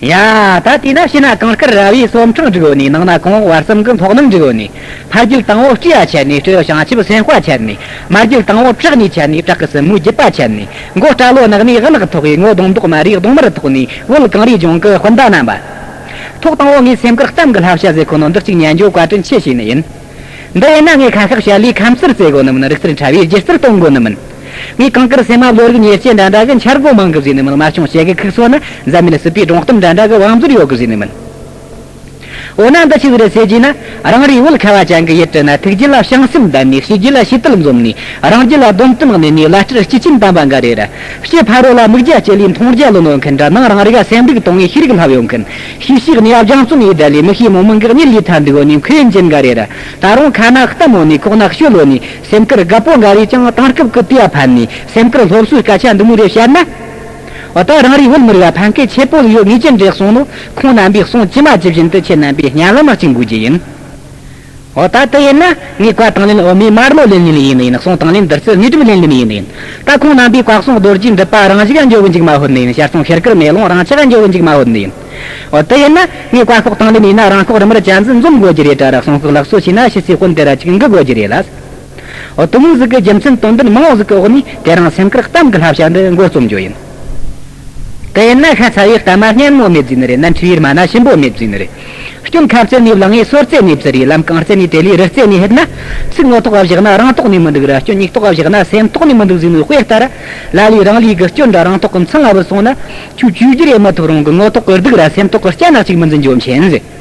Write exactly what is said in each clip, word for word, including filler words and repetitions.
ཡ། ད་དེས་ན་ཕྱི་ན་གངས་དཀར་ར་བའི་སོ་འཕྲེང་བསྒྲིགས་ཡོད་ནི། ནང་ན་གོང་འོག་བར་གསུམ་གྱི་མཐོང་སྣང་བསྒྲིགས་ཡོད་ནི། ཕ་རྒྱུད་དང་པོ་སྤྲེའུ་ཡ་ཆད་ནི། སྤྲེའུ་བྱང་ཆུབ་སེམས་དཔའ་ཆད་ནི། མ་རྒྱུད་དང་པོ་བྲག་ནས་ཆད་ནི། བྲག་གི་སྲིན་མོའི་རྒྱུད་པ་ཆད་ནི། མགོ་སྐྲ་ལོ་ནག་ནི་གནག་ཐོགས་ཡི། ངོ་གདོང་མདོག་དམར་རི་གདོང་དམར་ཐོགས་ནི། བོད་གངས་རིའི་ལྗོངས་ཀྱི་སྤུན་ཟླ་རྣམ་པ། ཐོག་དང་པོ་ངས་སེམས་ཁུར་གཏམ་གྱི་བསླབ་བྱ་ཟེར་གོ་ནོ་འདི་གཅིག་ཉན་རྒྱུ་བཀའ་དྲིན་ཆེ་ཞུས་ནི་ཡིན། འདི་ཡིན་ན་ངས་ཁ་ཤགས་བཤད་ལས་ཁམས་གསར་རྩེ་དགོས་ནི་མིན། རིག་རྩལ་ཕྲ་བའི་སྒྱུ་རྩལ་སྟོན་དགོས་ནི་མིན། ངས་གངས་དཀར་སེམས་མ་བློ་རིག་ཉེར་སྐྱེས་འདྲ་འདྲ་གི་འཆར་སྒོ་མང་གི་བཟོས་ནི་མིན། རྨ་ཆུང་ཞལ་གི་ཁུག་སོ་ན་འཛད་མེད་སྲིད་པའི་སྒྲུང་གཏམ་འདྲ་འདྲ་གི་བང་མཛོད་ཡོད་གི་བཟོས་ནི་མིན། འོ་ན་འདི་ཆི་ཟིག་རེད་ཟེར་གྱིས་ན། རང་རེའི་བོད་ཁ་བ་ཅན་གྱི་ཡུལ་གྲུ་ན་ཐུགས་རྒྱུད་ལ་བྱང་སེམས་ལྡན་ནས། ཕྱི་རྒྱུད་ལ་ཞི་དུལ་འཛོམས་ནས། རང་རྒྱུད་ལ་སྡོམ་དམ་གནས་ནས་བླ་སྤྲུལ་སྐྱེས་ཆེན་དམ་པ་འགའ་རེ་ར། ཕྱི་ཕ་རོལ་ལ་མིག་རྒྱ་ལྕི་ལས་མཐོང་རྒྱ་ལོན་ཡོད་མཁན་འདྲ། ནང་རང་རིག་སེམས་རིག་གཏོང་བའི་ཤེས་རིག་ལྷབ་ཡོད་མཁན། ཤེས་བྱའི་གནས་ཡབ་སྦྱང་བརྩོན་ཡེ་བསྡད་ལས་མི་ཤེས་མོ་མིན་གི་གཉིད་ལས་ཐར་འདུག་ཡོད་ནི་མཁས་ཡོན་ཅན་འགའ་རེ་ར། ད་རུང་ཁ་ན་གཏམ་ཡོད་ནི། ཁོག་ན་ཤོད་ཡོད་ནི། སེམས་ཁུར་རྒད་པོ་འགའ་རེས་ཀྱང་དེང་སྐབས་ཀྱི་དུས་ཡ་ཕན་ནི། སེམས་ཁུར་སློབ་གསོའི་སྐད་ཆ་འདི་མོ་རེ་བཤད་ན། འོ་ད་རང་རེའི་བོད་མི་རིགས་ལ་ཕན་ཁེ་ཆེ་པོ་ཡོད་ངེས་ཅན་རེད་གསུངས་ནོ། ཁོང་རྣམ་པའི་གསུང་ཇི་མ་ཇི་བཞིན་དུ་ཁྱེད་རྣམ་པས་སྙན་ལམ་གཅིག་འབུལ་རྒྱུ་ཡིན། འོ་ད་དེ་ཡིན་ན་ངས་བཀའ་དང་ལེན་འོ་མའི་མར་ལོ་ལེན་ལེན་ཡིན་ཡིན། གསུང་དང་ལེན་བདུད་རྩི་དངོས་གྲུབ་ལེན་ལེན་ཡིན་ཡིན། ད་ཁོང་རྣམ་པའི་བཀའ་གསུང་རྡོ་རྗེའི་འགྲུབ་པ་རང་ཞིག་འཇོག་གི་འཇུག་མ་ཧོད་ནི་ཡིན། ཞལ་གསུང་ཤེལ་དཀར་མེ་ལོང་རང་ཆགས་འཇོག་གི་འཇུག་མ་ཧོད་ནི་ཡིན། འོ་དེ་ཡིན་ན་ངས་བཀའ་ཤོག་དང་ལེན་ཡིན་ན་རང་ཤོག་རི་མར་ཅན་ཟིག་འཛོམས་དགོས་རྒྱུ་རེད་དྲ་ར། གསུང་ཤོག་ལག་སོ་ཤེས་ན་ཕྱི་སའི་དཔོན་དེ་ར་ཅིག་འགུལ་དགོས་རྒྱུ་རེད་ལ། འོ་དེ་མོ་ཟིག་གི་རྒྱུ་མཚན་དོན་ལྡན་མང་བོ་ཟིག་གི་འོག་ནས་དེ་རིང་སེམས་ཁུར་གཏམ་གྱི་བསླབ་བྱ་འདི་འགོ་རྩོམ་རྒྱུ་ཡིན། དེ་ཡིན་ན་ཤ་ཚ་བའི་གཏམ་མ་སྙན་མོ་མེད་ཟེར་ནི་རེད། ན་འཁྲུལ་བའི་རྨ་ན་ཞིམ་པོ་མེད་ཟེར་ནི་རེད། སྐྱོན་ཁ་བཙལ་ནས་བླངས་ངས་སོར་བཙལ་ནས་བཙིར་རེ། ལམ་གང་བཙལ་ནས་དེ་ལས་རི་བཙལ་ནས་ཧེད་ན། ཚིག་ངོ་ཐོག་བཞག་ན་རང་ཐོག་ནས་མི་འདུག་ར། སྐྱོན་སྙིང་ཐོག་བཞག་ན་སེམས་ཐོག་ནས་མི་འདུག་ཟེར་ནི་དཔེ་ལྟར། ལ་ལས་རང་ལས་གི་སྐྱོན་འདྲ་རང་ཐོག་གི་མཚང་ང་བུད་སོང་ན། ཁྱོད་བཅོས་བསྒྱུར་ཡེ་མི་ཐུབ་རུང་གི་ངོ་ཐོག་གི་སྡུག་ར་སེམས་ཐོག་གི་སྐྱ་ནག་ཅིག་མི་འཛིན་རྒྱུ་མཁྱེན་ཟེར།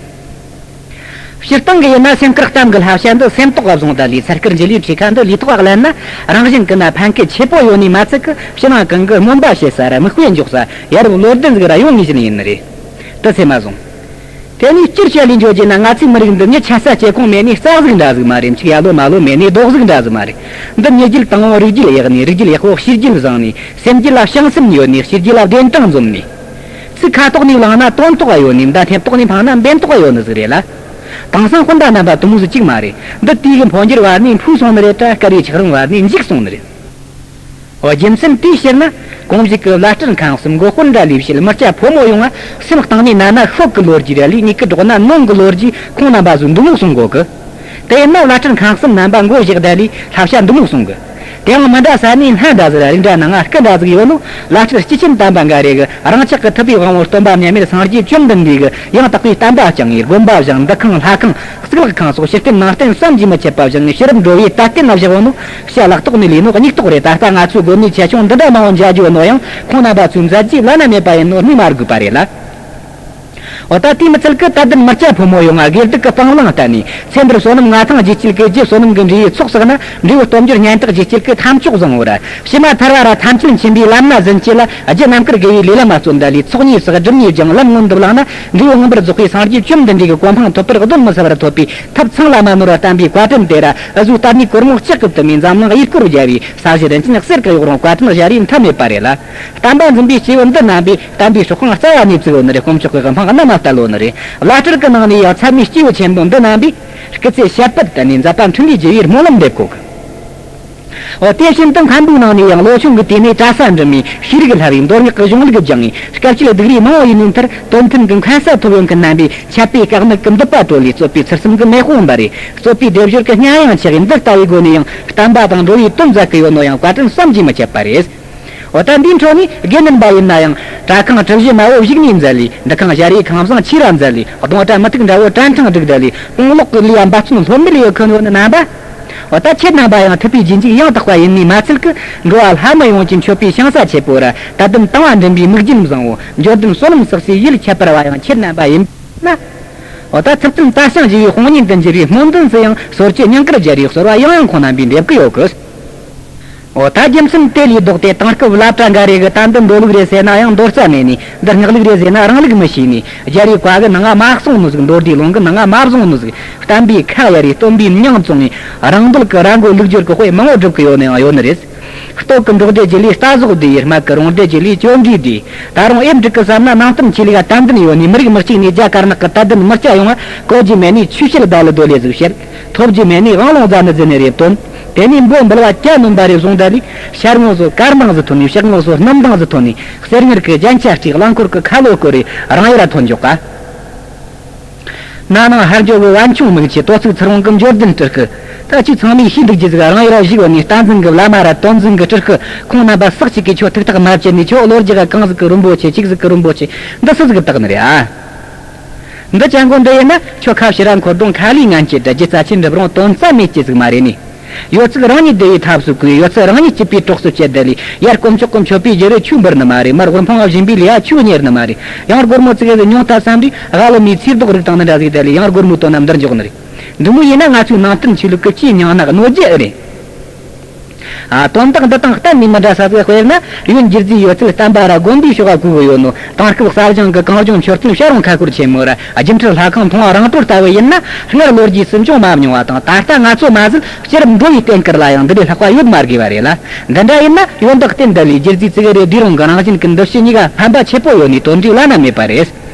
སྤྱིར་བཏང་གི་ཡིན་ན་སེམས་ཁུར་གཏམ་གྱི་བསླབ་བྱ་འདི་སེམས་ཐོག་ག་བཟུང་ད་ལས་ཚར་ཁུར་འཇི་ལུས་ཁྲིས་ཁ་འདི་ལུས་ཐོག་ག་ལེན་ན་རང་བཞིན་གི་ན་ཕན་ཁེ་ཆེ་པོ་ཡོད་ནི་མ་ཚད་གི་ཕྱི་ནང་གང་གི་སྨོན་པ་བྱེད་ས་ར་མིག་དཔེ་འཇོག་ས་ཡ་རབས་བློ་ལྡན་ཟིག་ར་ཡོང་ངེས་ཀྱི་ཡིན་ནི་རེད། དེ་ཚེ་མ་བཟུང་། དེ་ནས་སྤྱིར་བཤད་ལས་འཇོག་རྒྱུ་ན་ང་ཚོའི་མི་རིགས་འདི་མྱི་ཆ་ས་སྐྱེ་ཁོངས་མེད་ནི་རྩྭ་ཟིག་འདྲ་ཟིག་མ་རེད། མཆུ་ཡ་ལོ་མ་ལོ་མེད་ནི་རྡོག་ཟིག་འདྲ་ཟིག་མ་རེད། འདི་མྱི་རྒྱུད་དང་པོ་རིགས་རྒྱུད་ཡག་ནི་རིགས་རྒྱུད་ཡག་པོ་ཤེས་རྒྱུད་བཟང་ནི་སེམས་རྒྱུད་ལ་བྱང་སེམས་ཡོད་ནི་ཤེས་རྒྱུད་ལ་བདེན་དྲང་འཛོམས་ནི། ཚིག་ཁ་ཐོག་ནས་བླངས་ན་དོན་ཐོག་ག་ཡོད་ནི། མདའ་ཐེབས་ཐོག་ནས་འཕངས་ན་འབེན་ཐོག་ག་ཡོད་ནི་ཟིག་རེད་ལ། དེང་སང་སྤུན་ཟླ་རྣམ་པ་དུ་མོ་ཟིག་གཅིག་མ་རེད། འདི་དུས་ཀྱི་འཕོ་འགྱུར་བར་ནས་འཕོས་སོང་ནི་རེད་དྲ་སྐར་རེའི་འཁྱགས་རོམ་བར་ནས་འཇིག་སོང་ནི་རེད། འོ་རྒྱུ་མཚན་དེའི་ཕྱིར་ན་གོང་བཞིན་གྱི་བླ་སྤྲུལ་ཁང་གསུམ་མགོ་དཔོན་འདྲ་ལས་བྱེད་མི་སྐྱ་ཕོ་མོ་ཡོང་ང་སེམས་གཏིང་ནས་ན་ན་ཤོག་གི་ལོ་རྒྱུས་ར་ལས་མྱིག་གི་སྒྲོག་ན་ནོང་གི་ལོ་རྒྱུས་ཁོང་རྣམ་པ་ཚོས་འདི་མོ་གསུང་གོ་གི། དེ་ཡིན་ན་བླ་སྤྲུལ་ཁང་གསུམ་རྣམ་པ་མགོ་བཞག་བསྡད་ལས་བསླབ་བྱ་འདི་མོ་གསུང་གི། དེའང་མི་འདྲ་ས་ནས་སྣ་འདྲ་ཟིག་ར་རིགས་འདྲ་ནང་ང་སྐུ་འདྲ་ཟིག་ཡོད་ནོ། བླ་སྤྲུལ་སྐྱེས་ཆེན་དམ་པ་འགའ་རེ་གི་རང་ཅག་གི་ཐུབ་པའི་དབང་པོ་སྟོན་པ་མཉམ་མེད་སངས་རྒྱས་བཅོམ་ལྡན་འདས་གི་ཡང་དག་པའི་བསྟན་པ་བསྐྱངས་ངེ་དགོན་པ་བཞེངས། འདུ་ཁང་ལྷ་ཁང་གཙུག་ལག་ཁང་སོགས་ཕྱིར་བརྟེན་ནང་བརྟེན་བསམ་གྱིས་མི་ཁྱབ་པ་བཞེངས་ངེ་ཕྱི་རབས་འགྲོ་བའི་དད་རྟེན་ལ་བཞག་ཡོད་ནོ། བྱ་ལག་ཐོག་ནས་ལས་ནོ་སྙིགས་ཐོག་རེད། ད་ལྟ་ང་ཚོའི་དགོན་གནས་ཆེ་ཆུང་འདི་འདྲ་མང་བོ་མཇལ་རྒྱུ་ཡོད་ནོ་ཡང་ཁོང་རྣམ་པ་ཚོའི་མཛད་རྗེས་བླ་ན་མེད་པ་ཡིན་ནོ་སྨོས་མ་དགོས་པ་རེད་ལ། འོ་ད་དེའི་མི་ཚད་ཀི་དད་ལྡན་མི་སྐྱ་ཕོ་མོ་ཡོང་ང་དགེ་སྡིག་གི་སྤང་བླང་བསྟན་ནས་ཚེ་འདིར་བསོད་ནམས་མངའ་ཐང་རྒྱས་བསྐྱེད་ཀི་རྒྱུ་བསོད་ནམས་ཀྱི་འབྲས་བུའི་ཚོགས་བསགས་ན་འབྲས་བུ་སྟོབས་འབྱོར་སྙན་གྲགས་རྒྱས་བསྐྱེད་ཀི་ཐམས་ཅད་བཟང་བོ་ར། ཕྱི་མ་ཐར་བ་ར་ཐམས་ཅད་མཁྱེན་པའི་ལམ་སྣ་ཟིན་བྱེད་ལ་རྒྱུ་རྣམ་དཀར་དགེ་བའི་ལས་ལམ་མ་བརྩོན་ད་ལས་ཚོགས་གཉིས་བསགས་སྒྲིབ་གཉིས་སྦྱངས་ལམ་མངོན་དུ་བླངས་ན་འབྲས་བུ་མངོན་པར་རྫོགས་པའི་སངས་རྒྱས་བཅོམ་ལྡན་འདས་ཀྱི་གོ་འཕང་ཐོབ་པར་གདོན་མི་ཟ་བར་ཐོབ་པའི་ཐབས་ཚང་ལ་མ་ནོར་བར་བསྟན་པའི་བཀའ་དྲིན་དེ་ར་ཨ་ཟུ་ལྟར་ནས་གོར་མོ་ལྕགས་ཀྱི་དུ་མའི་འཛམ་གླིང་ཡུལ་སྐོར་རྒྱལ་བའི་ས་གཞི་རིན་ཆེན་གསེར་གྱི་གཡོག་རུང་བཀའ་དྲིན་གཞལ་ཡས་མཐའ་མེད་པ་རེད་ལ། བསྟན་པ་འཛིན་པའི་སྐྱེས་བུ་འདི་རྣམ་པས་བསྟན་པའི་སྲོག་ཤིང་རྩ་བ་ནས་བཙུགས་ཡོད་ནི་རེད། དཀོན་མཆོག་གི་དབུ་འཕང་རྣམ་མ་བསྟར་ཡོད་ནི་རེད། བླ་སྤྲུལ་གྱི་ནང་ནས་ཡང་ཚད་མའི་སྐྱེས་བུ་ཆེན་པོ་འདི་རྣམ་པས་སྐུ་ཚེ་ཞབས་པད་བརྟན་ནས་མཛད་པ་འཕྲིན་ལས་རྒྱས་པའི་སྨོན་ལམ་འདེབས་གོ་གི། འོ་དེ་བཞིན་དུ་མཁན་པོའི་ནང་ནས་ཡང་ལོ་ཆུང་གི་དུས་ནས་གྲྭ་ས་འགྲིམས་ནས་ཤེས་རིག་ལྷ་བའི་མདོ་སྔགས་ཀྱི་གཞུང་ལུགས་སྦྱངས་ནས་སྐད་ཆ་སྡུག་རུས་མང་བོ་ཡིན་ནའི་མཐར་དོན་མཐུན་གྱི་མཁན་ས་ཐོབ་ཡོད་མཁན་རྣམ་པས་འཆད་པའི་དཀའ་གནད་ཀྱི་མདུད་པ་དཀྲོལ་ལས་རྩོད་པའི་ཚུལ་གསུམ་གྱི་མེ་དཔུང་འབར་རེ་རྩོད་པའི་སྡེབ་སྦྱོར་གྱི་སྙན་དབྱངས་ཆེ་བས་འདི་ལྟ་བུའི་སྒོ་ནས་ཡང་བསྟན་པ་དང་འགྲོ་བའི་དོན་མཛད་ཀྱི་ཡོད་ནོ་ཡང་བཀའ་དྲིན་བསམ་གྱིས་མི་ཁྱབ་པ་རེད། འོ་ད་འདིའི་འཕྲོ་ནས་དགེ་འདུན་པ་ཡིན་ན་ཡང་གྲྭ་ཁང་གྲུ་བཞི་མ་བོ་བཞུགས་ནས་མཛད་ལས་འདུ་ཁང་གཞལ་ཡས་ཁང་བཟང་ཆེ་ར་མཛད་ལས་གདོང་གྲལ་མུ་ཏིག་འདྲ་བོ་བྲན་ཕྲེང་བསྒྲིགས་བསྡད་ལས་གོང་ལོག་གི་ལས་ཡ་འབད་བརྩོན་ལྷོད་མེད་ཡོད་མཁན་ཡོད་ནི་རྣམ་པ། འོ་ད་ཁྱེད་རྣམ་པ་ཡང་ཐུབ་པའི་རྗེས་འཇུག་ཡང་དག་པ་ཡིན་ནི་མ་ཚད་ཀི་འགྲོ་བ་ལྷ་མི་ཡོངས་ཀྱི་མཆོད་པའི་ཞིང་ས་ཆེ་པོ་ར་དད་ལྡན་དང་བ་འདྲེན་པའི་མིག་རྒྱན་བཟང་བོ་འབྱོར་ལྡན་བསོད་ནམས་བསགས་སའི་ཡུལ་ཁྱད་པར་བ་ཡང་ཁྱེད་རྣམ་པ་ཡིན་ན། འོ་ད་ཚུལ་ཁྲིམས་དར་ཞིང་རྒྱས་པའི་དཔུང་གཉེན་དུ་འགྱུར་བའི་སྨོན་འདུན་སུ་ཡང་སོར་ཆུད་སྙིང་གར་སྦྱར་བའི་གསོལ་བ་ཡང་ཡང་ཁོང་རྣམ་པས་འདེབས་ཀྱི་ཡོད་གི། འོ་ད་རྒྱུ་མཚན་དེ་ལས་ལྡོག་སྟེ་དེང་སྐབས་བླ་གྲྭ་འགའ་རེ་གི་ད་འདི་མདོ་ལུགས་རེད་ཟེར་ན་ཡང་མདོ་རྩ་མེད་ནས་འདི་སྔགས་ལུགས་རེད་ཟེར་ན་རང་ལུགས་མི་ཤེས་ནས་རྒྱལ་བའི་བཀའ་གི་ནང་ང་མ་གསུངས་ནོ་ཟིག་མདོ་སྡེའི་ལུང་གི་ནང་ང་མ་བཟུང་ནོ་ཟིག་བསྟན་པའི་ཁ་གཡར་རེ་སྟོན་པའི་མྱིང་བཙོང་ངེ་རང་འདོད་ཀྱི་ར་མགོ་ལུག་སྦྱོར་གྱི་དཔེ་མང་བོ་སྒྲུབ་ཀྱི་ཡོད་ནི་ཡང་ཡོད་ནི་རེད། སྟོད་ཀྱི་འབྲོག་སྡེ་རྗེ་ལས་རྟ་ཟོག་སྡེ་ཡི་སྨད་ཀྱི་རོང་སྡེ་རྗེ་ལས་གྱོན་འབྲས་སྡེ། ད་རུང་ཨེ་འགྲིག་གི་བསམ་ན་ནང་བསྟན་ཆོས་ལུགས་དད་འདུན་ཡོད་ནི་མི་རིགས་མི་གཅིག་ནས་རྒྱ་དཀར་ནག་གི་དད་ལྡན་མི་སྐྱ་ཡོང་ང་གོ་རྒྱུ་མེད་ནས་ཆོས་བཤད་བརྡ་ལི་རྡོ་ལེ་ཟིག་བཤད། ཐོབ་རྒྱུ་མེད་ནས་དབང་ལུང་རྫ་ནི་རྫི་ནི་རེ་བཏོན། དེ་ནས་འབོ་འབུལ་བ་གྱ་ནོམ་པ་རེ་བཟུང་ད་ལི། ཤར་ངོས་སུ་དཀར་འདང་ཟི་ཐོན་ནས། ཕྱོགས་ངོས་སུ་སྣུམ་འདང་ཟི་ཐོན་ནས། གསེར་དངུལ་གྱི་རྒྱན་ཆ་སྤྲས། རླངས་འཁོར་གྱི་ཁ་ལོ་བསྐོར་རེ་རང་ཡུལ་ལ་ཐོན་འཇོག་ག། ན་ནིང་ཧར་འགྱོ་གི་བན་ཆུང་མིག་ཆེ། དོ་ཚིགས་ཚུར་འོང་གི་འབྱོར་ལྡན་སྤྲུལ་སྐུ། ད་ཅིག་ཚང་མས་ཤེས་འདུག་རྒྱུ་ཟིག་རང་ཡུལ་ལ་བཞུགས་ཡོད་ནས། བསྟན་འཛིན་གྱི་བླ་མ་ར་དོན་འཛིན་གྱི་སྤྲུལ་སྐུ། ཁོང་རྣམ་པ་སག་ཅིག་གིས་ཁྱོད་ཐུགས་ཐག་མ་བཅད་ནས། ཁྱོད་བློ་རྒྱ་གང་ཟིག་གི་རིན་པོ་ཆེ། ཅིག་ཟིག་གི་རིན་པོ་ཆེ། འདི་སུ་ཟིག་གིས་བཏགས་ནི་རེད་ཨ། འདི་ཅན་གོ་འདི་ཡིན་ན། ཁྱོད་ཁ་ཕྱིར་ར་འཁོར་གདོང་ཁ་ལས་ངན་སྐྱེ་འདྲ། རྒྱུ་རྩ་ཆེན་འགྲུབ་རུང་དོན་རྩ་མེད་སྐྱེ་ཟིག་མ་རེད་ནི། ཡོད་ཚད་རང་ཉིད་བདེ་བའི་ཐབས་སུ་བཀོལ། ཡོད་ཚད་རང་ཉིད་སྐྱིད་པའི་གྲོགས་སུ་བྱེད་ད་ལི། ཡར་དཀོན་མཆོག་གི་མཆོད་པའི་རྒྱུ་རེ་ཆུ་འབུར་ནི་མ་རེད། མར་དབུལ་ཕོངས་ལ་བྱིན་པའི་ལས་ཆུ་གཉེར་ནི་མ་རེད། ཡང་སྒོར་མོ་ཙི་གེ་ཟིག་ཉུང་ཐལ་བསམ་དུས། ཧ་ལོ་མའི་ཚིག་རྡོག་རིགས་དང་ནི་འདྲ་ཟིག་ད་ལི། ཡང་སྒོར་མོའི་དོན་ན་འདིར་འཇོག་ནི་རེད། འདི་མོ་ཡིན་ན་ང་ཚོའི་ནང་བསྟན་ཆོས་ལུགས་ཀྱི་ཆེས་ཉུང་ན་གནོད་རྒྱུ་ཨེ་རེད། ཨ། དོན་དག་འདི་དང་གཏན་ནས་མི་འདྲ་ས་ཟིག་དཔེར་ན། ཡོན་སྒྱུ་རྩིས་ཡོད་ཚད་བསྟན་པ་ར་དགོན་པའི་ཕྱོགས་ལ་བཀོལ་གི་ཡོད་ནོ། དེང་སྐབས་གསར་བཞེངས་ཀྱི་གངས་ལྗོངས་མཆོད་རྟེན་བྱ་རུང་ཁ་སྐོར་ཆེན་མོ་ར། སྒྱུ་འཕྲུལ་ལྷ་ཁང་མཐོང་བ་རང་གྲོལ་ལྟ་བུ་ཡིན་ན། སྔར་ལོ་རྒྱུས་སུ་འབྱུང་མ་མྱོང་བ་དང་། ད་ལྟ་ང་ཚོ་མ་ཟད་སྤྱི་རབས་འགྲོ་བའི་བསྟན་ཁར་ལ་ཡང་འདི་ལས་ལྷག་པ་ཡོད་མ་དགོས་པ་རེད་ལ། འདི་འདྲ་ཡིན་ན་ཡོན་བདག་བསྟེན་ད་ལི། སྒྱུ་རྩིས་ཙི་གེ་རེ་བསྡུས་རུང་གི་རང་བཞིན་གྱི་འདུ་བྱེད་གཉིས་ཀ་ཕན་པ་ཆེ་པོ་ཡོད་ནི་དོན་འགྲིག་བླ་ན་མེད་པ་རེད།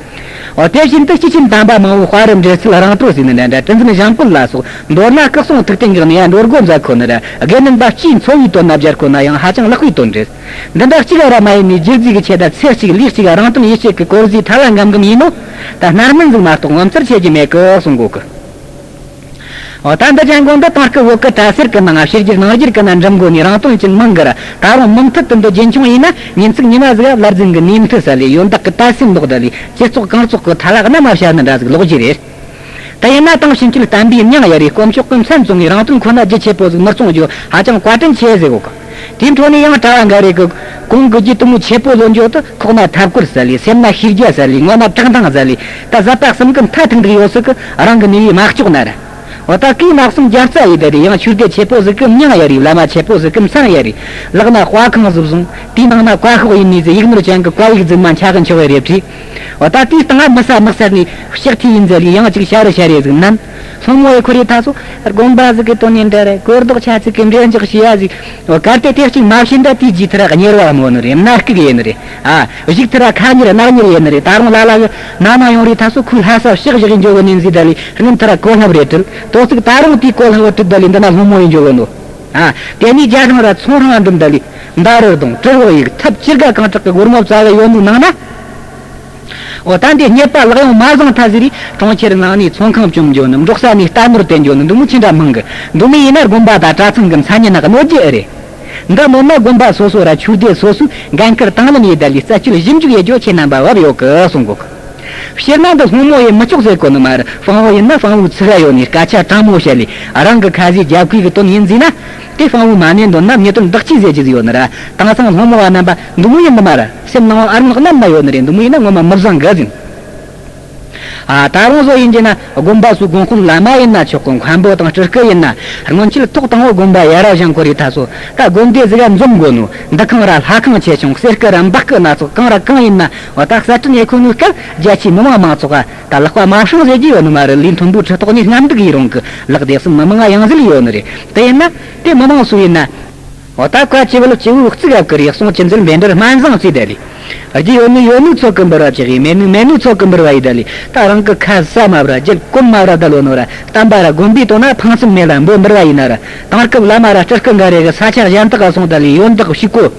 འོ། དེ་བཞིན་དུ་སྐྱེས་ཆེན་དམ་པ་མང་བོའི་དཔའ་རུ་འབྲེལ་ཚུལ་རང་གྲོལ་ཟེར་ནི་འདྲ་འདྲ། གྲུ་འཛིན་བྱམས་བཀོད་ལ་སོགས་མདོར་ན་སྐུ་གསུང་ཐུགས་རྟེན་གྱི་གནས་ཡ་འགྲོ་སྒོ་མཛད་ཁོ་ནི་ར། དགེ་འདུན་པ་སྤྱིའི་འཚོ་བའི་དོན་ན་སྦྱར་ཁོ་ན་ཡང་ཧ་ཅང་ལེགས་པའི་དོན་རེད། འདི་འདྲ་གཅིག་ར་མ་ཡིན་ནས་སྒྱུ་རྩིས་ཀྱི་ཆེད་དུ་ཚེ་གཅིག་ལུས་གཅིག་རང་དོན་ཡིད་བྱེད་ཀྱི་དཀོར་ཟས་ཐ་ལ་འགམ་འགམ་ཡིན་ནོ། ད་རྣམ་སྨིན་ཟིག་མ་གཏོགས་ངོ་མཚར་ཆེ་རྒྱུ་མེད་གི་གསུང་གོ་གི། འོ། ད་འདི་ཅན་གོ་འདི་དེང་སྐབས་བོད་ཀྱི་གྲྭ་ཟུར་གྱི་ནང་ཕྱི་རྒྱུད་ནང་རྒྱུད་ཀྱི་ནང་འགྲིམ་དགོས་ནས་རང་དོན་ཅན་མང་གི་ར། ད་རུང་མུ་མཐུད་དུ་འདི་རྒྱུན་འཁྱོངས་ཡིན་ན། ཉིན་ཚིགས་ཉི་མ་ཟིག་བླ་རྫུན་གྱི་ནུས་མཐུ་ཟ་ལས། ཡོན་བདག་གི་དད་སེམས་ལོག་ད་ལས། སྤྱི་ཚོགས་གང་ཚོགས་ཀྱི་ཐ་ལག་ན་མ་བཤད་ནི་འདྲ་ཟིག་ལོག་རྒྱུ་རེད། དེ་ཡིན་ན་དེང་ཕྱིན་ཆད་བསྟན་པའི་མྱིང་ཡ་རེད། དཀོན་མཆོག་གི་མཚན་བཙོང་ངས་རང་དོན་ཁོ་ན་རྒྱུ་ཆེ་པོ་ཟིག་མི་བཙོང་རྒྱུ་ཧ་ཅང་བཀའ་དྲིན་ཆེ་ཟེར་གོ་གི། དེའི་འཕྲོ་ནས་ཡང་གྲྭ་བ་འགའ་རེ་གི་གོང་གི་རྒྱུ་དུ་མོ་ཆེ་པོ་ལོན་རྒྱུ་དུ་ཁོག་ན་ཐབས་སྐོར་ཟ་ལས། སེམས་ན་ཤེས་རྒྱ་ཟ་ལས། ངོ་ན་བཀྲག་མདངས་ཟ་ལས། ད་ཟ་པ་གསུམ་གི་མཐའ་ཐུག་འདུག་ཡོད་སྲིད་གི། རང་གི་ནུས་པའི་མ་ལྕོགས་ན་ར། འོ། ད་གིས་ནག་གསུམ་རྒྱལ་རྩ་ཡི་དེ་རེད། ཡང་ཆོས་སྡེ་ཆེ་པོ་ཟིག་གི་མྱིང་ཡ་རེད། བླ་མ་ཆེ་པོ་ཟིག་གི་མཚན་ཡ་རེད། ལག་ན་དཔའ་ཁང་ཟིག་བཟུང་། དེའི་ནང་ན་བཀའ་ཤོག་ཡིན་ནི་ཟིག་ཡིག་ནོར་ཅན་གི་བཀའ་ཡིག་རྫུན་མ་འཁྱག་གི་འཁྱོག་གི་རེད་བྲིས། འོ། ད་དེའི་སྟེང་ང་མི་ས་མི་གསར་ནས་ཕྱག་ཐེ་ཡིན་ཟེར་ལས་ཡང་ཅིག་ཤ་རུ་ཤ་རེ་ཟིག་ནམ། སློང་མོ་ཡི་ཁོ་རེ་ད་སོ་དགོན་པ་ཟིག་གི་དོན་ཡིན་འདྲ་རེད། གོས་རྡོག་ཆ་ཚིག་གི་འབྲས་འཇོག་བྱེད་ཡ་ཟིག་འོ། གལ་ཏེ་དེ་གཅིག་མ་བྱིན་ད་དེའི་རྗེས་ཐར་གཉེར་བ་མོ་ནི་རེད། མནའ་སྐུག་ཡིན་ནི་རེད། ཨ། གཞུག་ཐར་ཁ་གཉེར་ནག་གཉེར་ཡིན་ནི་རེད། ད་རུང་ལ་ལ་གི་ན་ན་ཡོང་རེ་ད་སོ་ཁོའི་ལྷ་ས་ཕྱག་བཞག་གི་འཇོག་གི་ནི་ཟིག་ད་ལི། སྔོན་ཐར་གོ་ལྷབ་རེ་བྲིལ། དོ་ཚིག་ད་རུང་དེའི་གོ་ལྷབ་བྲིལ་ད་ལི། འདི་ན་སློང་མོ་ཡིན་འཇོག་གི་ནོ། ཨ། དེ་ནས་རྒྱ་ཧྲང་ར་ཚོང་ཧྲང་འགྲིམ་ད་ལི། མདའ་རུ་གདོང་དྲིལ་བུ་ཡིག་ཐབས་ཅི་དགའ་གང་དྲག་གི་སྒོར་མོ་བཙལ་གི་ཡོད་ནི་ནང་ན། འོ། ད་འདི་རྙེད་པ་ལག་ཡོང་མ་བཟང་ཐ་ཟེར་རེ། གྲོང་ཁྱེར་ནང་ནས་ཚོང་ཁང་བཅོམ་འཇོག་ནི། འབྲོག་ས་ནས་རྟ་ནོར་བསྟན་འཇོག་ནི། འདི་མོ་ཅི་འདྲ་མང་གི། འདི་མོ་ཡིན་ན་དགོན་པ་དང་གྲྭ་ཚང་གི་མཚན་སྙན་ན་གནོད་རྒྱུ་ཨེ་རེད། འདི་ནོར་ན་དགོན་པ་སོ་སོ་ར་ཆོས་སྡེ་སོ་སོའི་འགན་ཁུར་དང་ལེན་ཡེ་ད་ལི། རྩད་གཅོད་ཞིབ་འཇུག་ཡེ་རྒྱུ་ཁྱེད་རྣམ་པ་བབ་ཡོད་གི་གསུང་གོ་གི། སྤྱིར་ན་འདི་སློང་མོ་ཡེ་མི་ཆོག་ཟེར་གོ་ནི་མ་རེད། དཔང་བོ་ཡིན་ན་དཔང་བོའི་ཚུགས་ཀ་ཡོད་ནི་སྐད་ཆ་དྲང་མོ་བཤད་ལི། རང་གི་ཁ་ཟས་རྒྱབ་ཁུལ་གི་དོན་ཡིན་ཟིན་ན། དེ་དཔང་བོ་མ་ནས་འདོན་ན་མྱི་དོན་བདག་གཅེས་ཟེར་རྒྱུ་ཟིག་ཡོད་ནི་ར། དེང་སང་སློང་མོ་བ་རྣམ་པ་འདི་མོ་ཡིན་ནི་མ་རེད། སེམས་ནང་ཨར་ནག་ནམ་ན་ཡོད་ནི་རེད། འདི་མོ་ཡིན་ན་ངོ་མ་མི་བཟང་གི་ཟིན། ཨ། ད་རུང་བཟོ་ཡིན་གྱི་ན་དགོན་པ་སུ་དགོན་དཔོན་བླ་མ་ཡིན་ན་ཆོག་གི། མཁན་པོ་དང་སྤྲུལ་སྐུ་ཡིན་ན། སྔོན་ཆད་ཐོག་དང་བོ་དགོན་པ་ཡ་རབས་བཞེངས་གོ་རེ་ད་སོ། ད་དགོན་སྡེ་ཟིག་ག་འཛོམས་དགོ་ནོ། འདུ་ཁང་ར་ལྷ་ཁང་ཆེ་ཆུང་གསེར་སྐུ་ར་འབག་སྐུ་སྣ་ཚོགས་གང་ར་གང་ཡིན་ན། འོ། ད་གསར་སྐྲུན་ཡེ་ཁོ་ནོའི་སྐབས་རྒྱ་ཆེའི་མི་མང་མང་ཚོགས་ཨ། ད་ལག་པ་མ་བསྲང་ཟེར་རྒྱུ་ཡོད་ནི་མ་རེད། ལས་མཐོན་པོའི་ཁྲི་ཐོག་ནས་རྔམ་འདུག་ཡིན་རུང་གི། ལག་བདེ་གསུམ་མི་མང་ཡང་ཟིལ་ཡོད་ནི་རེད། དེ་ཡིན་ན་དེ་མི་མང་སུ་ཡིན་ན། འོ། ད་ཁ་ཆེ་བ་ལ་སྐྱེ་བོའི་གཙུག་ཨབ་ཀི་རེ་གསུང་ཅི་འཛིན་འབེན་འདྲར་སྨན་བཟང་བརྩིས་ད་ལི། རྒྱུ་ཡོད་ནི་ཡོད་ནི་ཚོགས་ཀི་འབུལ་བ་ཅི་གི། མེད་ནི་མེད་ནི་ཚོགས་ཀི་འབུལ་བ་ཡི་ད་ལི། ད་རང་གི་ཁ་ཟ་མ་བ་ར་རྒྱལ་གོམ་མ་བ་ར་ད་ལོ་ནོ་ར། བསྟན་པ་ར་དགོན་པའི་དོན་ན་ཕངས་སེམས་མེད་ལ་འབོད་འབུལ་བ་ཡིན་ན་ར། དེང་སྐབས་བླ་མ་ར་སྤྲུལ་སྐུ་འགའ་རེ་གི་ས་ཆ་གཞན་དག་ག་སོང་ད་ལི། ཡོན་བདག་ཕྱུག་པོ།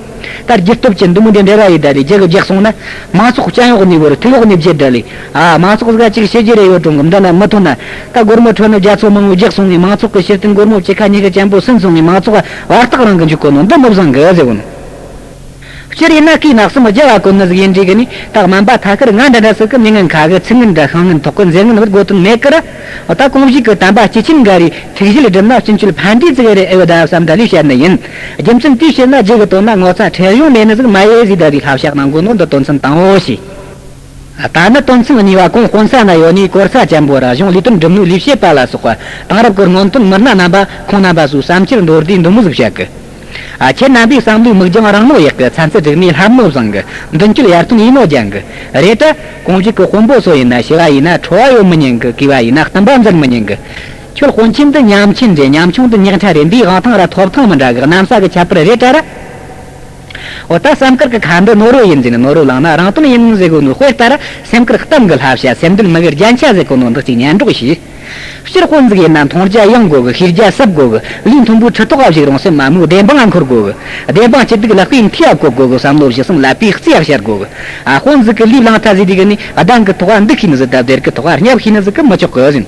ད་རྒྱུ་སྟོབས་ཅན་འདི་མོ་འདི་འབྲེལ་བ་ཡི་ད་ལི། རྒྱུ་གི་རྒྱག་སོང་ན། མང་ཚོགས་སྤྱན་འོག་ནས་བོར། ཐུགས་འོག་ནས་བརྗེད་ད་ལི། ཨ། མང་ཚོགས་ཟིག་གཅིག་ཤེས་རྒྱུ་རེ་ཡོད་རུང་གི། འདི་ན་མི་ཐོན་ན། ད་སྒོར་མོ་ཁྲོ་ནི་རྒྱ་མཚོ་མང་བོ་རྒྱག་སོང་ངས། མང་ཚོགས་ཀྱི་ཕྱིར་དུ་སྒོར་མོ་བཅུ་ཁ་ཉི་ཁ་ཅན་པོ་སུན་སོང་ངས། མང་ཚོགས་བར་ཐག་རིང་གི་འཇུག་གོ་ནོ་འདི་མི་བཟང་གི་ཟེར་བོ་ནོ། སྤྱིར་ཡིན་ན་ཁོས་ནག་གསུམ་རྒྱ་བ་གོན་ནི་ཟིག་ཡིན་འདྲ་གི་ནི། ད་སྨན་པ་ཐ་ཁར་ང་འདྲ་འདྲ་ཟིག་གི་མི་ངན་ཁ་གི་ཚིག་ངན་འདྲ་ཤིང་ངན་ཐོག་གི་མཛེ་ངན་བུད་དགོས་དོན་མེད་ཀི་ར། ད་གོང་བཞིན་གི་དམ་པ་སྐྱེས་ཆེན་འགའ་རེས་ཐུགས་བཞེད་བསྒྲུབས་ན་སྤྱིན་ཆུལ་ཕན་བདེ་ཟིག་རེ་ཨེ་བ་ད་བསམ་ད་ལུས་བཤད་ནི་ཡིན། རྒྱུ་མཚན་དེའི་ཕྱིར་ན་རྒྱུ་གི་དོན་ན་ངོ་ཚ་ཁྲེལ་གཞུང་མེད་ནི་ཟིག་མ་ཡེ་ཟིག་ད་རེས་ལྷ་བཤགས་གནང་དགོས་ནོ་འདི་དོན་ཚན་དང་པོ་ཞིག་ད་ནི་དོན་ཚན་གཉིས་པ་གོང་དཔོན་ས་ན་ཡོད་ནི་གོར་ས་ཅན་པོ་ར་གཞུང་ལས་དོན་སྒྲུབ་ནོ་ལས་བྱེད་པ་ལ་སོགས་པ། དེང་རབས་ཀྱི་སྔོན་ཐོན་མི་སྣ་རྣམ་པ་ཁོང་རྣམ་པ་ཚོའི་བསམ་འཆར་མདོར་བསྡུས་འདི་མོ་ཟིག་བཤད་གི། ཨ། ཁྱེད་རྣམ་པའི་བསམ་བློའི་མིག་རྒྱང་རིང་མོ་ཡག་གི། ཚན་རྩལ་སྒྲིག་མའི་ལྷབ་མོ་བཟང་གི། མདུན་སྐྱོད་ཡར་ཐོན་ཡིན་ནོ་ཅན་གི་རེད་ད། གོང་བཞིན་གི་དཔོན་པོ་ཚོ་ཡིན་ན་ཞི་བ་ཡིན་ན་ཁྲོ་བ་ཡོད་མི་ཉན་གི། གུས་པ་ཡིན་ན་བསྟུན་པ་འཛིན་མི་ཉན་གི། ཁྱོད་དཔོན་ཆེན་འདི་ཉམ་ཆེན་རེད། ཉམ་ཆུང་འདི་ཉག་ཕྲ་རེད། འདིའི་དབང་ཐང་ར་ཐོབ་ཐང་མི་འདྲ་གི། གནམ་ས་གི་ཁྱད་པར་རེད་ད་ར། འོ་ད་བསམ་དཀར་གི་ཁ་འདི་ནོར་བུ་ཡིན་ཟེར་ནས་ནོར་བུ་བླངས་ན་རང་དོན་ཡིན་ཟེར་གོ་ནོ། དཔེ་ལྟར་སེམས་དཀར་གཏམ་གི་བསླབ་བྱ། སེམས་ལྡན་མི་གི་རྒྱན་ཆ་ཟེར་གོ་ནོ་འདི་གཅིག་ཉན་རོགས་ཞུ། སྤྱིར་དཔོན་ཟིག་ཡིན་ན་མཐོང་རྒྱ་ཡངས་དགོས་གི། ཤེས་རྒྱ་ཟབ་དགོས་གི། ལུས་མཐོན་པོའི་ཁྲི་ཐོག་ག་བཞུགས་རུང་སེམས་དམའ་མོའི་བདེན་དཔང་ང་འཁོར་དགོས་གི། བདེན་དཔང་སྐྱིད་སྡུག་ལག་པས་མཐིལ་ཡ་བཀོད་དགོས་གི། བསམ་བློ་ཞི་སོང་ལག་པས་རྩིས་ཡ་བཤར་དགོས་གི། ཨ་དཔོན་ཟིག་གི་ལུས་བླངས་ཐ་ཟིག་དེ་གི་ནི་གདན་གི་ཐོག་ག་འདུག་ཤེས་ནི་ཟིག་དང་སྡེར་གི་ཐོག་ག་བསྙབ་ཤེས་ནི་ཟིག་གི་མི་ཆོག་གི་ཟིན།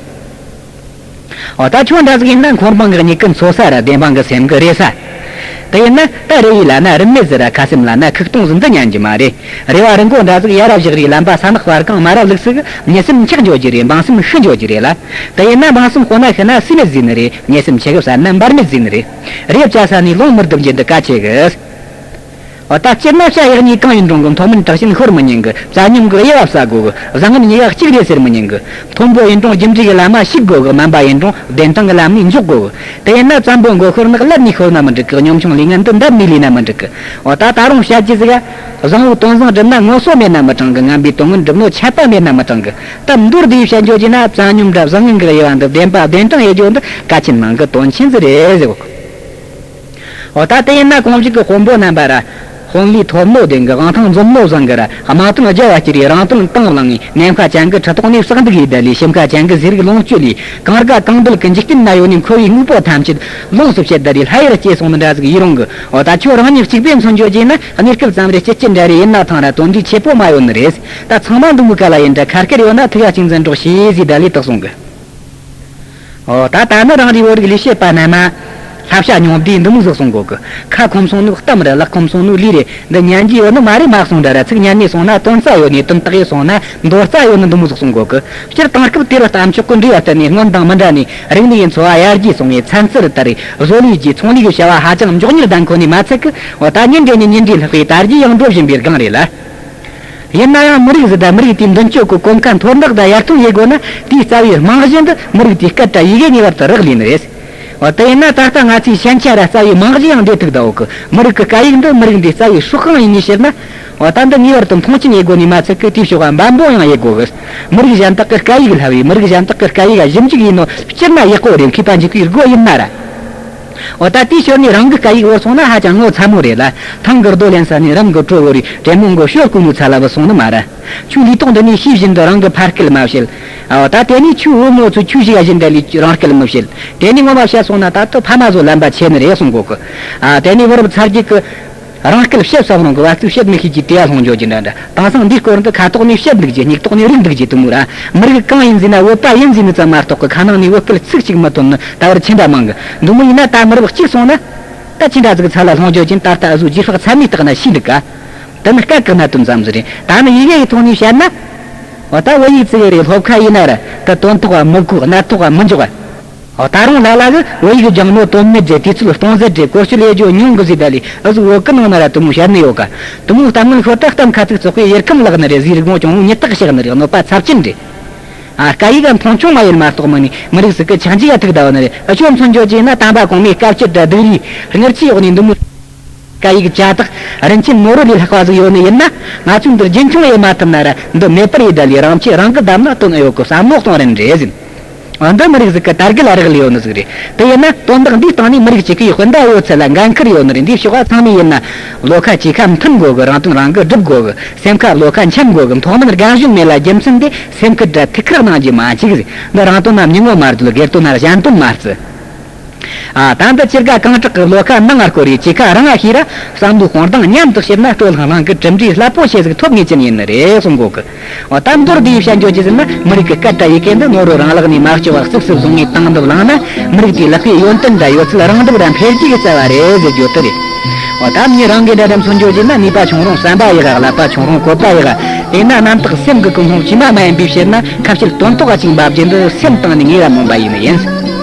འོ་ད་ཁྱོད་འདྲ་ཟིག་ཡིན་ན་འཁོར་འབངས་གི་མྱིག་གི་འཚོ་ས་ར། བདེན་དཔང་གི་སེམས་གི་རེ་ས། དེ་ཡིན་ན་ད་རེ་ཡི་ལ་ན་རིན་མེད་ཟེར་ར། ཁ་སེམས་ལ་ན་ཁུག་སྟོང་ཟིག་འདི་ཉན་གི་མ་རེད། རེ་བ་རི་མགོ་འདྲ་ཟིག་ཡ་རབས་བཞག་རེད། ལམ་པ་ས་ནག་བར་གང་མ་རབས་ལུགས་སུ་གི་མྱི་སེམས་འཁྱག་འཇོག་རྒྱུ་རེད། འབངས་སེམས་ཤི་འཇོག་རྒྱུ་རེད་ལ། དེ་ཡིན་ན་འབངས་སེམས་དཔོན་ན་ཤི་ན་སུས་མེད་ཟེར་ནི་རེད། མྱི་སེམས་ཆེ་གི་བསད་ན་འབར་མེད་ཟེར་ནི་རེད། རེ་བ་བཅའ་ས་ནས་ལོང་མི་བརྡུབ་རྒྱུ་འདི་གལ་ཆེ་གི། འོ་ད་སྤྱིར་ན་བྱ་གཡག་གཉིས་གང་ཡིན་རུང་གི། མཐོ་དམན་དྲག་ཞན་ཤོར་མི་ཉན་གི། བྱ་སྙོམས་གི་དབྱེ་བ་བསལ་དགོས་གི། བཟང་ངན་གཉིས་ཀ་གཅིག་རེད་ཟེར་མི་ཉན་གི། མཐོན་པོ་ཡིན་རུང་རྒྱུ་འབྲས་ཀྱི་ལམ་མ་ཞུགས་དགོས་གི། དམན་པ་ཡིན་རུང་བདེན་དྲང་གི་ལམ་ནས་འཇོག་དགོས་གི། དེ་ཡིན་ན་བཙན་པོ་མགོ་ཤོར་ནགས་ཀླད་ནས་ཤོར་ན་མི་འགྲིག་གི། གཉོམ་ཆུང་ལས་ངན་འདི་འདབ་ནས་ལས་ན་མི་འགྲིག་གི། འོ་ད་ད་རུང་བཤད་རྒྱུ་ཟིག་ག་བཟང་བོའི་དོན་བཟང་བསྒྲུབ་ན་ངོ་སོ་མེད་ན་མི་གྲང་གི། ངན་པའི་དོན་ངན་བསྒྲུབ་ནོ་ཆད་པ་མེད་ན་མི་གྲང་གི། ད་མདོར་བསྡུས་བཤད་འཇོག་བྱས་ན་བྱ་སྙོམས་འདྲ་བཟང་ངན་གི་དབྱེ་བ་འདི་བདེན་པ་བདེན་དྲང་དབྱེ་རྒྱུ་འདི་གལ་ཆེན་མང་གི། དོན་ཆེན་ཟིག་རེད་ཟེར་གོ། འོ་ད་དེ་ཡིན་ན་གོང་བཞིན་གྱི་དཔོན་པོ་རྣམ་པ་ར། དཔོན་ལས་ཐོབ་ནོ་ལྡན་གི། དབང་ཐང་འཛོམས་ནོ་བཟང་གི་ར། དམག་དོན་རྒྱལ་བ་སྐྱིད་རེ། རང་དོན་ཏང་བླངས་ངེ་ནམ་མཁའ་ཅན་གི་ཁྲི་ཐོག་ནས་བསགས་འདུག་ཡེ་ད་ལས། ཞིམ་མཁའ་ཅན་གི་ཟས་རིགས་ལོངས་སྤྱོད་ལས། གངས་རྒ་གངས་རྡུལ་གི་འཇིག་རྟེན་ན་ཡོད་ནས་མཁོ་བའི་དངོས་པོ་ཐམས་ཅད་ལོངས་སུ་སྤྱད་ད་ལས། ལྷ་ཡུལ་སྐྱེས་སོང་ནི་འདྲ་ཟིག་ཡིན་རུང་གི། འོ་ད་ཁྱོད་རང་ཉིད་གཅིག་པས་མཚོན་བརྗོད་བྱས་ན་གནས་སྐབས་ཙམ་རེ་སྐྱིད་སྐྱིད་འདྲ་རེ་ཡིན་ན་ཐང་ར། དོན་འདི་ཆེ་པོ་མ་ཡོད་ནི་རེད། ད་ཚང་མ་འདི་མོ་ག་ལ་ཡིན་འདྲ། ཁ་སྐད་ཡོད་ན་ཐུག་ཡ་གཅིག་འཛིན་རོགས་བྱེད་ཟེ་ད་ལས་དག་སོང་གི། ཨོ་ད་ད་ནི་རང་རེའི་བོད་རིགས་ལས་བྱེད་པ་རྣམས་ལ་བྱ་སྙོམས་དུས་འདི་མོ་ཟིག་གསུང་གོ་གི། ཁ་ཁོམ་སོང་ནི་གཏམ་རེད། ལག་ཁོམ་སོང་ནི་ལུས་རེད། འདི་ཉན་རྒྱུ་ཡོད་ནི་མ་རེད། མ་གསུང་འདྲ་ར། ཚིག་ཉན་ནས་སོང་ན་དོན་རྩ་ཡོད་ནི། དོན་དག་ཡིན་སོང་ན་མདོ་རྩ་ཡོད་ནི་འདི་མོ་ཟིག་གསུང་གོ་གི། སྤྱིར་དེང་སྐབས་དུས་རབས་གཏམ་ཕྱོགས་ཀྱི་འབྲེལ་བ་བརྟེན་ནས་སྔོན་དང་མི་འདྲ་ནས་རིག་གནས་ཀྱི་འཚོ་བ་ཡར་རྒྱས་སོང་བས་ཚན་རྩལ་དར་རེ། བཟོ་ལས་ཀྱི་ཚོང་ལས་ཀྱི་བྱ་བ་ཧ་ཅང་མགྱོགས་མྱུར་ལྡན་ཁོ་ནས་མ་ཚད་གི། འོ་ད་ཉིན་རེ་ནས་ཉིན་རེ་ལྷག་པའི་དར་རྒྱས་ཡང་འགྲོ་བཞིན་པའི་སྒང་རེད་ལ། ཡིན་ན་ཡང་མི་རིགས་ཟིག་དང་མི་རིགས་དེའི་མདུན་སྐྱོད་ཀྱི་གོམ་ཁ་མཐོར་འདེགས་དང་ཡར་ཐོན་ཡེད་དགོས་ན། དེའི་རྩ་བའི་རྨང་གཞི་འདི་མི་རིགས་དེའི་སྐད་དང་ཡི་གེ་གཉིས་བར་དུ་རག་ལས་ནི་རེད། འོ་དེ་ཡིན་ན་ད་ལྟ་ང་ཚོའི་ཞན་ཆ་ར་རྩ་བའི་རྨང་གཞི་ཡང་འདི་ཐུག་ད་འོ་གི། མི་རིགས་ཀྱི་སྐད་ཡིག་འདི་མི་རིགས་འདིའི་རྩ་བའི་སྲོག་ཤིང་ཡིན་ནི་ཕྱིར་ན། འོ་ད་འདི་ངེས་པར་དུ་མཐོང་ཆེན་ཡེད་དགོས་ནི་མ་ཚད་གི། དེའི་ཕྱོགས་ལ་འབད་འབུངས་ཡང་ཡེད་དགོས་གི། མི་རིགས་གཞན་དག་གི་སྐད་ཡིག་བསླབ་བས་མི་རིགས་གཞན་དག་གི་སྐད་ཡིག་ཞིབ་འཇུག་ཡིན་ནོ་སྤྱིར་ན་ཡག་པོ་རེད། མཁས་པ་འཇུག་པའི་སྒོ་ཡིན་ན་ར། འོ་ད་དེའི་ཞོར་ནས་རང་གི་སྐད་ཡིག་བོར་སོང་ན་ཧ་ཅང་ངོ་ཚ་མོ་རེད་ལ། ཐང་གི་རྡོ་ལེན་ས་ནས་རང་གི་བྲོ་བོ་རེད། དྲེད་མོང་གི་ཞོར་ཀུ་ནུ་ཚ་ལ་བུད་སོང་ནི་མ་ར། ཁྱོད་ལུས་ཐོག་འདི་ནས་ཤེས་བཞིན་དུ་རང་གི་ཕར་སྐད་མ་བཤད། འོ་ད་དེ་ནས་ཁྱོད་བུ་མོ་ཚོ་ཁྱོད་ཞིག་བཞིན་དུ་ལས་རང་སྐད་མི་བཤད། དེ་ནས་ངོ་མ་བཤད་སོང་ན་ད་དུ་ཕ་མ་ཚོ་ལམ་པ་ཆད་ནི་རེད་གསུང་གོ་གི། ཨ་དེ་ནས་བུ་རབས་ཚ་རྒྱུད་ཀྱི། རང་སྐད་བཤད་བསམ་རུང་གི་བ་ཚིག་བཤད་མི་ཤེས་ཀྱི་དེ་ཡ་ལྷུང་འཇོག་གི་འདྲ་འདྲ། དེང་སང་འདིའི་སྐོར་འདི་ཁ་ཐོག་ནས་བཤད་འདུག་རྒྱུ། སྙིང་ཐོག་ནས་རིག་འདུག་རྒྱུ་དེ་མོ་ར། མི་རིགས་གང་ཡིན་ཟེར་ན་བོད་པ་ཡིན་ཟེར་ནི་ཙམ་མ་གཏོགས་གི་ཁ་ནང་ནས་བོད་སྐད་ཚིག་གཅིག་མི་ཐོན་ནི་ད་བར་ཅི་འདྲ་མང་གི། འདི་མོ་ཡིན་ན་ད་མི་རབས་གཅིག་སོང་ན། ད་ཅི་འདྲ་ཟིག་ཚ་ལ་ལྷུང་འཇོག་གི། ད་ལྟ་ཨ་ཟུ་རྗེས་དཔག་ཚད་མའི་རྟགས་ན་ཤེས་འདུག་ག། དེ་ནི་སྐད་གི་གནད་དོན་ཙམ་ཟིག་རེད། ད་ནི་ཡི་གེ་ཡི་ཐོག་ནས་བཤད་ན། འོ་ད་བོད་ཡིག་ཙི་གེ་རེད། སློབ་ཁ་ཡིན་ན་ར་ད་དོན་ཐོག་ག་མི་གོ། གནད་ཐོག་ག་མི་འཇོག་ག། འོ་ད་རུང་ལ་ལ་གི་བོད་ཡིག་སྦྱང་ནོ་དོན་མེད་རེད། དུས་ཚོད་སྟོང་ཟད་རེད། བཀོལ་སྤྱོད་ལས་རྒྱུ་ཉུང་གི་ཟིག་ད་ལས་ཨ་ཟུ་བོད་ཀི་ནང་ན་ར་དུ་མོ་བཤད་ནི་ཡོད་ག། དུ་མོ་གཏམ་ངན་ཤོད་ད་གཏམ་ཁ་ཚིག་ཙོག་པའི་ཡེར་ཁམས་ལག་ནི་རེད། ཟིག་རིག་མོ་ཅུང་ཉི་ཐག་ཤེག་ནི་རེད། གནོད་པ་ཚབས་ཆེན་རེད། ཨ་སྐད་ཡིག་ག་མཐོང་ཆུང་མ་ཡིན་མ་གཏོགས་མི་ནི་མི་རིགས་ཟིག་གི་ཆགས་འཇིག་ག་ཐུག་ད་བ་ནི་རེད། ཨ་ཆོ་མཚོན་བརྗོད་ཅེ་ན་དམ་པ་གོང་མའི་སྐབས་བཅད་དང་སྡུག་རུས་སྔར་ཆི་ཡོག་ནི་འདུ་མོ། སྐད་ཡིག་བྱ་དག་རིན་ཆེན་ནོར་བུ་ལས་ལྷག་པ་ཟིག་ཡོད་ནི་ཡིན་ན། ང་ཚོས་འདི་རྒྱུན་འཁྱོངས་ཡེད་མ་ཐུབ་ན་ར་འདི་མེད་པར་ཡེད་ད་ལས་རང་ཆེ་རང་གི་བསྡམས་ན་དོན་ཨེ་ཡོད་གི་བསམ་བློ་གཏོང་རན་རེད་ཟིན། འོ་འདི་མི་རིགས་ཟིག་གི་དར་རྒུད་ལ་རག་ལས་ཡོད་ནི་ཟིག་རེད། དེ་ཡིན་ན་དོན་དག་འདིའི་སྟེང་ནས་མི་རིགས་གཅིག་གི་དཔུང་སྡེ་ཡོད་ཚད་ལ་འགན་ཁུར་ཡོད་ནི་རེད། འདིའི་ཕྱོགས་ཚང་མས་ཡིན་ན་བློ་ཁ་གཅིག་ཁ་མཐུན་དགོས་གི། རང་དོན་རང་གིས་སྒྲུབ་དགོས་གི། སེམས་ཁ་བློ་ཁ་འཆམ་དགོས་གི། མཐོ་དམན་རྒན་གཞོན་མེད་ལ་རྒྱུ་མཚན་དེ་སེམས་ཁུར་དྲ་ཐུགས་ཁུར་གནང་རྒྱུ་མ་བཅུག་ཟིག། འདི་རང་དོན་ན་མྱི་ངོ་མ་རྒྱུད། སྒེར་དོན་ན་གཞན་དོན་མ་རྩི། ཨ་ད་འདི་སྤྱིར་ག་གང་དྲག་གི་བློ་ཁ་ནང་ང་སྐོར་རེ་ཅི་ཁ་རང་ང་ཤེས་ར། བསམ་བློའི་དཔང་རྡང་མཉམ་དུ་བྱེད་ན་སྟོད་ལྷང་ལྷང་གི་གྲུབ་འབྲས་རླབས་པོ་ཆེ་ཟིག་ཐོབ་ངེས་ཅན་ཡིན་ནི་རེད་གསུང་གོ་གི། འོ་ད་མདོར་བསྡུས་བཤད་འཇོག་རྒྱུ་ཟེར་ན་མི་རིགས་ཀྱི་སྐད་དང་ཡི་གེ་འདི་ནོར་བུ་རང་ལག་ནས་མ་སྐྱུར་བ་གཙིགས་སུ་བཟུང་ངེས་དང་འདི་བླངས་ན་མི་རིགས་དེའི་ལག་པའི་ཡོན་ཏན་དང་ཡོད་ཚད་རང་གྲུབ་ར་འཕེལ་རྒྱས་ཀྱི་རྩ་བ་རེད་ཟེར་རྒྱུ་དེ་རེད། འོ་ད་མྱི་རང་གི་འདྲ་འདྲ་མཚོན་འཇོག་རྒྱུ་ན་ནུས་པ་ཆུང་རུང་བསམ་པ་ཡག་ག། ཀླད་པ་ཆུང་རུང་བཀོད་པ་ཡག་ག། དེས་ན་རྣམ་དག་སེམས་ཀྱི་ཀུན་སློང་ཇི་མ་མ་ཡིན་པའི་ཕྱིར་ན་ཁ་བཤད་དོན་ཐོག་ག་ཅིག་འབབ་རྒྱུ་འདི་སེམས་གཏིང་ནས་ངེས་ར་སྨོན་པ་ཡིན་ནི་ཡིན།